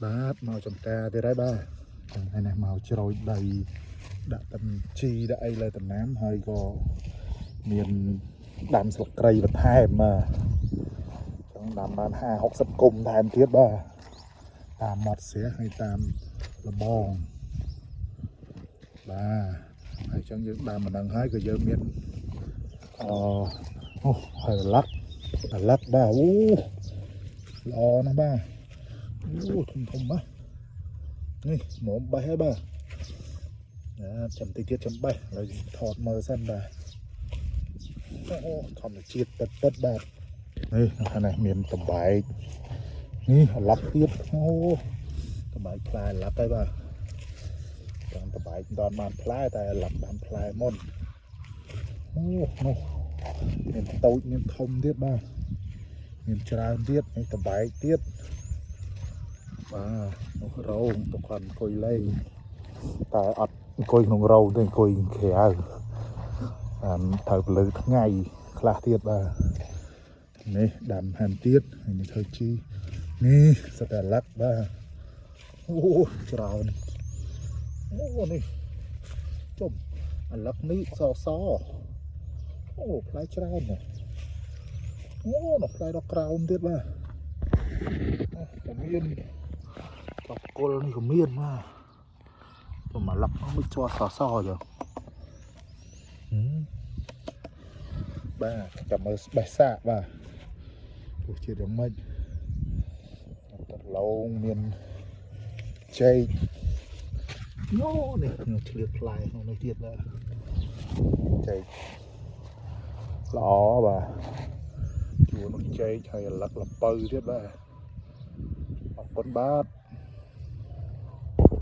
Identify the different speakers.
Speaker 1: បាទមកចំការទៀតហើយបាទចឹងហើយនេះមកជ្រោយដីដាក់តំជីដាក់អីលើតំណាំហើយក៏មានដាំស្លឹកគ្រៃបន្ថែមបាទចឹងដាំបាន50 60គុំថែមទៀតបាទតាមមាត់ស្រះហើយតាមលបងបាទហើយចឹងយើងដាំអាហ្នឹងហើយក៏យើងមានអអូហើយឡឹកឡឹកបាទអូល្អណាស់បាទ អូធំធំបាទនេះមុំបេះហើយបាទណាចាំតិចទៀតចាំបេះឥឡូវថតមើលសិនបាទអូធម្មជាតិពិតពិតបាទនេះខាងនេះមានតបែកនេះអាឡឹកទៀតអូតបែកផ្លែអាឡឹកហើយបាទចាំតបែកមិនដល់បានផ្លែតែអាឡឹកបានផ្លែមុនអូនោះមានតូចមានធំទៀតបាទមានច្រើនទៀតនេះតបែកទៀត បាទនោះរោងទុកគាត់អង្គុយលេងតែអត់អង្គុយក្នុងរោងទេអង្គុយក្រៅបានត្រូវពលឺថ្ងៃខ្លះទៀតបាទនេះដាំហាន់ទៀតហើយនេះធ្វើជីនេះសត្វតែលឹកបាទអូច្រើនអូនេះជុំអាលឹកនេះសសអូផ្លែច្រើនណាស់អូនោះផ្លែដល់ក្រោមទៀតបាទអូមាន ចប់គល់នេះក៏មានបាទទៅមកលឹកមិនជាប់សសចឹងហឹមបាទចាំមើលស្បេះសាកបាទទោះជាតិយ៉ាងម៉េចតឡងមានចេកយោនេះខ្ញុំឆ្លៀតផ្លែក្នុងនេះទៀតបាទចេកល្អបាទជួននោះចេកហើយលឹកលពៅទៀតបាទអរគុណបាទ។